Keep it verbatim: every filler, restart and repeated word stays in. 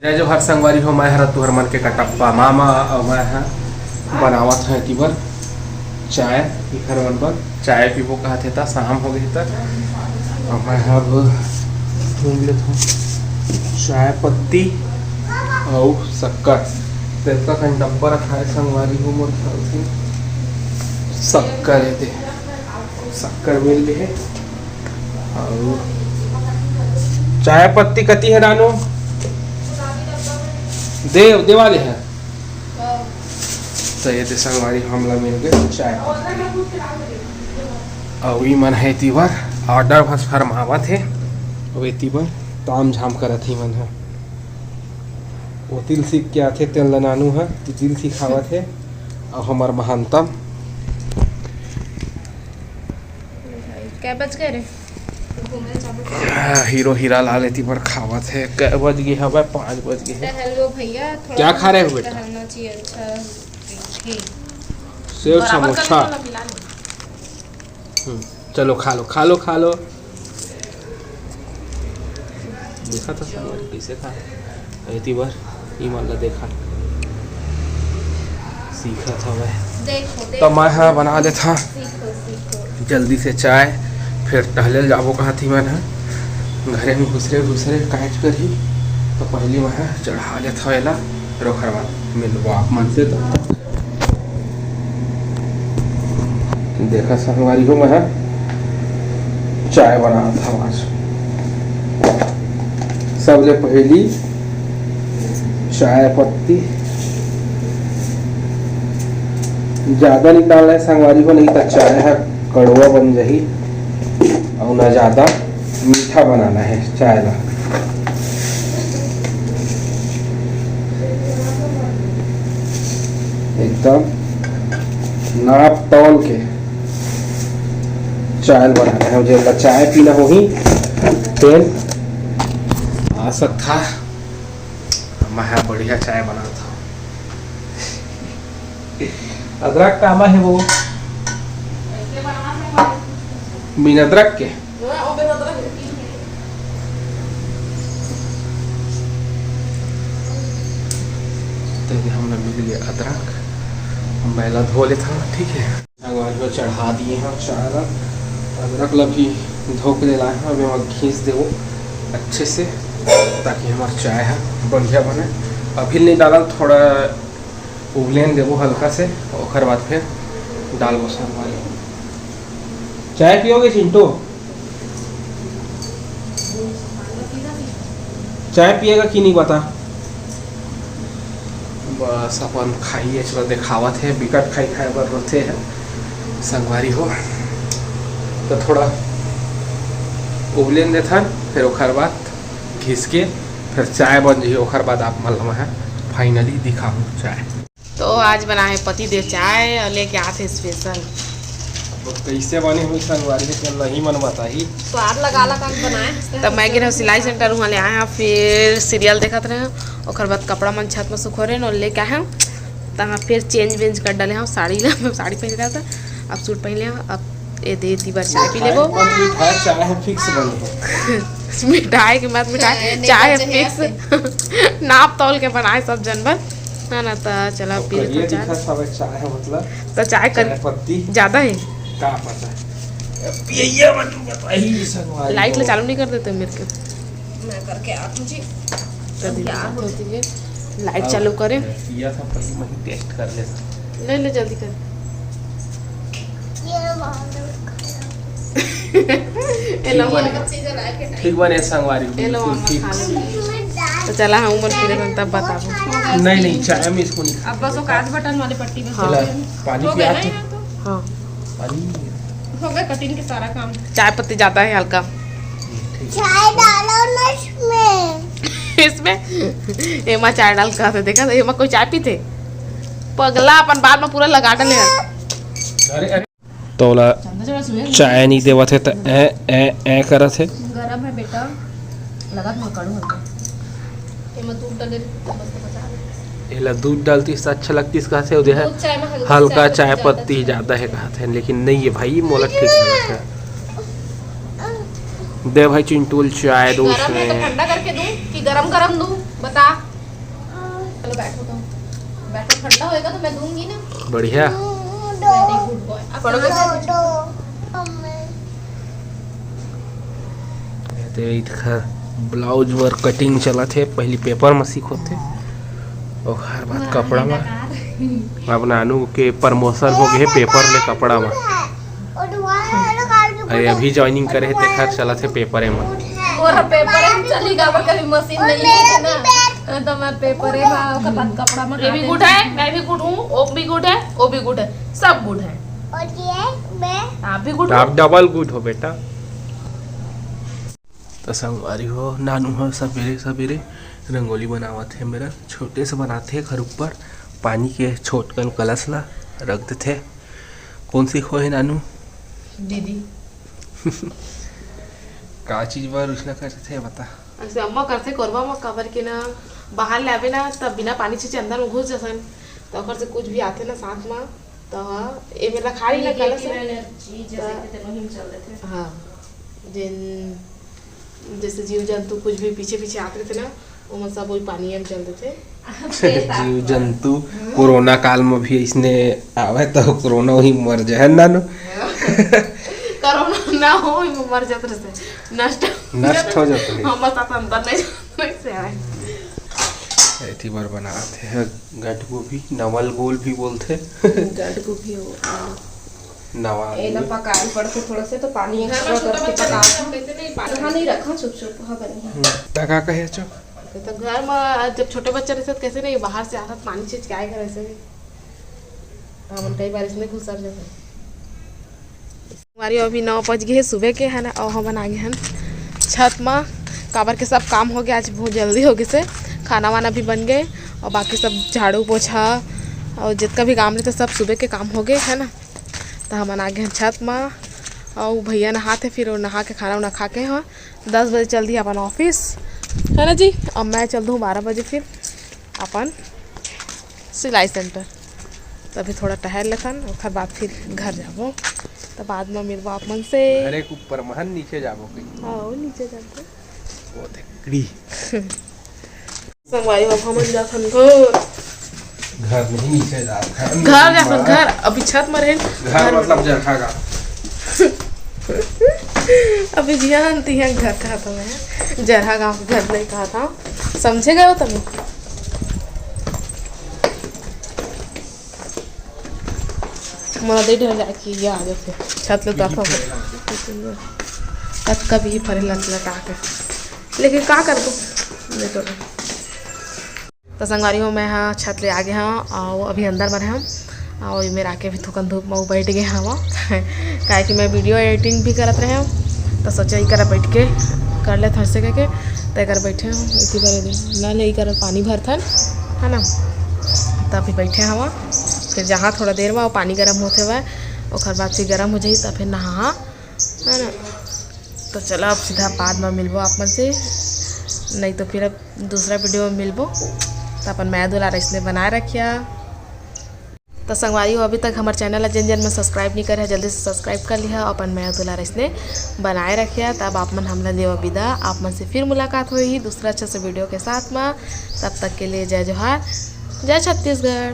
जय जोहार संगवारी हो, मैं हर तुहर मन के कटप्पा मामा, अउ मैं ह बनावत हंव एती बर चाय, इखर मन बर चाय पीबो कहत हे, त शाम हो गे हे, त अउ मैं ह अब घूम लेत हंव चाय पत्ती अउ शक्कर। तेल का कन डब्बा रखा है संगवारी हो, मोर ख्याल से शक्कर हे ते, शक्कर मिल गे हे। अउ चाय पत्ती कती है नानू? देव, देवाले है। तो ये दे संगवारी हमला मिल गए चाय पत्ती। अउ ई मन है एती बर order बस फरमावत हे। अउ एती बर ताम झाम करत ही मन है। वो तिल सीख के आथे, तेल ला नानू है, तो तिल सीखावत हे। अउ हमर महानतम कै बज गए रे? हाँ, हीरो हीरा लाल एती बर खावत हे। कै बज गे हवय? पाँच बज गे हे। टहल लो भैया, थोड़ा क्या खा रहे हो बेटा? टहलना चाहिए, अच्छा। सेव बराबर समोसा। करके थोड़ा मिला लो। हम्म, चलो खा लो, खा लो, खा लो। देखा था संगवारी कैसे खा। एती बर ई मन ला देखा, सीखत हवय। देखो, त देखो। मैं ह बना लेत हंव सीखो, सीखो। जल्दी से चाय, फिर टहले ल जाबो कहत ही मैं ह। घरे में घुसरे घुसरे काहेच करही, त पहिली मैं ह चढ़ा लेत हंव एला, फिर ओखर बाद मिलबो आप मन से। तब तक देखा संगवारी हो, मैं ह चाय बनात हंव आज। सबले पहिली चाय पत्ती ज्यादा निकालना है संगवारी हो, नहीं तो चाय ह कड़वा बन जाही। अउ ना ज्यादा मीठा बनाना है चाय ला। एकदम नाप तौल के चाय बनाना है। जेला चाय पीना होही, तेन आ सकथा। मैं ह बढ़िया चाय बनात हंव। अदरक कामा हे वो? बिन अदरक के? तो ये हमला मिल गया अदरक, मैं ला धो लेत हंव, ठीक है। संगवारी हो, चढ़ा दिए हंव चाय ला। अदरक ला भी धो के ले लाए हंव, अब एमा घिस देबो अच्छे से, ताकि हमर चाय ह बढ़िया बने। अभी नहीं डालल, थोड़ा उबलेन देबो हल्का से, ओकर बाद फिर डालबो संगवारी। चाय पियोगे चिंटू? चाय पिएगा कि नहीं बता। बस अपन खाई है, चलो देखावत है, बिकट खाई खाए बर रोथे है संगवारी हो। तो थोड़ा उबलेन देथन, फिर ओखर बाद घिस के फिर चाय बन जाही, ओखर बाद आप मन ल मैं finally दिखाहूँ चाय। तो आज बनाए पति देव चाय और लेके आते special। अब कैसे बने हुई संगवारी के तेल नहीं मन बताही। स्वाद लगा ला कल बनाए। तब मैं गिरा सिलाई सेंटर वहाँ ले आए हैं, फिर सीरियल देखत रहे हैं, ओकर बाद कपड़ा मन छत में सुखोरे न लेके आए हैं, तहाँ फिर चेंज वेंज कर डाले हैं साड़ी ला, मैं साड़ी पहन रहा था, अब सूट पहन लिया, अब ये दे दी बार चाय पी लेबो। मिठाई चाय है फिक्स बने। मिठाई के मत मिठाई, चाय है फिक्स। नाप तौल के बनाए सब जन बर। ना, ना, त चला पी लेथन चाय। दिखत हवे चाय है, मतलब त चाय कर चाय पत्ती ज्यादा है। का पता है? पियैया मन बताही संगवारी लाइट ला हो। चालू नहीं कर देते मेरे को। मैं करके आती हूँ जी। कर दी क्या बात होती है? लाइट चालू करे। पिया था, पहले मैं ही टेस्ट कर लेता। ले ले, जल्दी कर। ये वाला ए लो, ठीक बने संगवारी, बिल्कुल ठीक। तो चला, हम उमर फिरे तब बताबो। नहीं, नहीं, चाय में इसको नहीं। अब बस वो काज बटन वाली पट्टी बस। हाँ। पानी हो गया ना यहाँ तो? हाँ। पानी हो गया, कटिंग के सारा काम। चाय पत्ती जाता है हल्का। चाय डालो ना इसमें। इसमें? एमा चाय डाल का, देखा था, एमा कोई चाय पीते? पगला अपन बाल में पूरा लगा डाले है। अरे, अरे। तोला चाय नहीं देवत है त ए, ए, ए करत है। गरम है बेटा, लगत मकड़ू हल्का। एमा दूध डाले तो मस्त मजा आवे। एला दूध डालतीस त अच्छा लगतीस कहत है, ओदे ह दूध चाय में हल्का हल्का चाय चाय पत्ती पत्ती ज्यादा है कहत है, लेकिन नहीं है भाई, मोला ठीक लगत है। दे भाई चिंटूल चाय दो गरम है तो उसमें। ठंडा करके दूं कि गरम गरम दूं? बता। चलो बैठो, तो बैठो, ठंडा होएगा तो मैं दूंगी ना। बढ़िया। Very good boy। अब पढ़ो कहाँ जाते हो? ते इधर ब्लाउज वर कटिंग चलत हे। पहली पेपर म सीखोथे, ओखर बाद कपड़ा म। अब नानू के प्रमोशन हो गए पेपर ले कपड़ा म। अरे अभी ज्वाइनिंग करे हे, तेखर चलत हे पेपरे म। और पेपर में चली गा, पर कभी मशीन नहीं है ना, तो मैं पेपरे में ओकर बाद कपड़ा में ये भी गुड है, मैं भी गुड हूँ, वो भी गुड है, वो भी गुड है, सब गुड है। और ये मैं आप भी गुड आप डबल गुड हो बेटा। तो संगवारी हो, नानू ह सबेरे सबेरे रंगोली बनावत हे। मेरा छोटे से बनाथे घर ऊपर, पानी के छोटकन कलश ला रख देथे। कौन सी हो हे नानू? दीदी। का चीज बर उसला करथे बता। ऐसे अम्मा करथे कोरबा में, काबर के ना बाहर ले आवे ना, तब बिना पानी छींचे अंदर में घुस जसन, तो ओकर से कुछ भी आथे ना साथ में, तो हाँ, ये मेरा खाली ना कलश है। एनर्जी जैसे कि तेनो हिम चल देथे। हाँ, जिन जैसे जीव जंतु कुछ भी पीछे पीछे आते थे ना, वो सब वही पानी में चल देथे। जीव जंतु कोरोना काल में भी इसने आवे तो कोरोना वही मर जाए नानू। कोरोना ना हो, वो मर जाते रहते, नष्ट नष्ट हो जाते हैं। हम बस अंदर नहीं, नहीं से आए। एथी बर बनाते हैं गट गोभी, नवल गोल भी बोलते। गट गोभी हो। नवल एला पकाए पड़थे थोड़ा से, तो पानी एक्स्ट्रा करके पका। हाँ, नहीं रखा, चुप चुप, हाँ, बनी है। तका कहे चो। तो घर में जब छोटे बच्चे रहते तो कैसे नहीं, बाहर से आखत पानी छिंच के आए घर ऐसे भी। हमन कई बार इसमें घुसर जाते। हमारी अभी नौ बज गए सुबह के है ना, और हमन आ गए हैं छत में। काबर के सब काम हो गया, आज बहुत जल्दी हो गए से, खाना वाना भी बन गए और बाकी सब झाड़ू पोछा और जितना भी काम रहते सब सुबह के काम हो गए है ना। तो हमन आ गए हैं छत में और भैया नहाते, फिर वो नहा के खाना वाना खा के, हाँ, दस बजे चल दिया अपन ऑफिस, है ना जी। अब मैं चल दूँ बारह बजे फिर अपन सिलाई सेंटर। तभी थोड़ा टहल लेथन, ओकर बाद फिर घर जाबो, तो बाद में मिलबो आप मन से। अरे ऊपर महन नीचे जाबो कहीं। हाँ, वो नीचे जाते। वो देखड़ी। संगवारी बाबा हमन जाथन घर। घर नहीं नीचे जा घर। घर जाथन घर, अभी छत में रहेन। घर मतलब जरखा का। अभी जियान तिहान घर कहा था मैं, जरहा गांव के घर नहीं कहा था, समझे गए हो तभी। मोला दे ढेर जाके ये आ गए थे छत ले तो कब कभी ही फरे लट लटा के, लेकिन का करबो, नहीं तो। तो संगवारी हो, मैं हाँ छत ले आ गए हाँ और अभी अंदर में हम और मेरा आके भी थोकन धूप में बैठ गए हवा। काहे कि मैं वीडियो एडिटिंग भी करत रहे हूँ, तो सोचा इकरा बैठ के कर ले थोड़से करके, तो इकर बैठे हूँ इसी बारे में ना ले इकर पानी भरथन, है ना। तो अभी बैठे हवा, फिर जहाँ थोड़ा देर में वो पानी गर्म होते हुआ, ओकर बाद फिर गर्म हो जाई, तो फिर नहा, है ना। तो चलो अब सीधा बाद में मिलबो आप मन से, नहीं तो फिर अब दूसरा वीडियो में मिलबो। तो अपन मया दुलार इसने बनाए रखिया। तो संगवारी हो, अभी तक हमारे चैनल ला जिन जिन में सब्सक्राइब नहीं करे है, जल्दी से सब्सक्राइब कर लिहा, अपन मया दुलार इसने बनाए रखिया। तब आप मन हमला देवा विदा, आप मन से फिर मुलाकात होही दूसरा अच्छा से वीडियो के साथ में। तब तक के लिए जय जोहार, जय छत्तीसगढ़।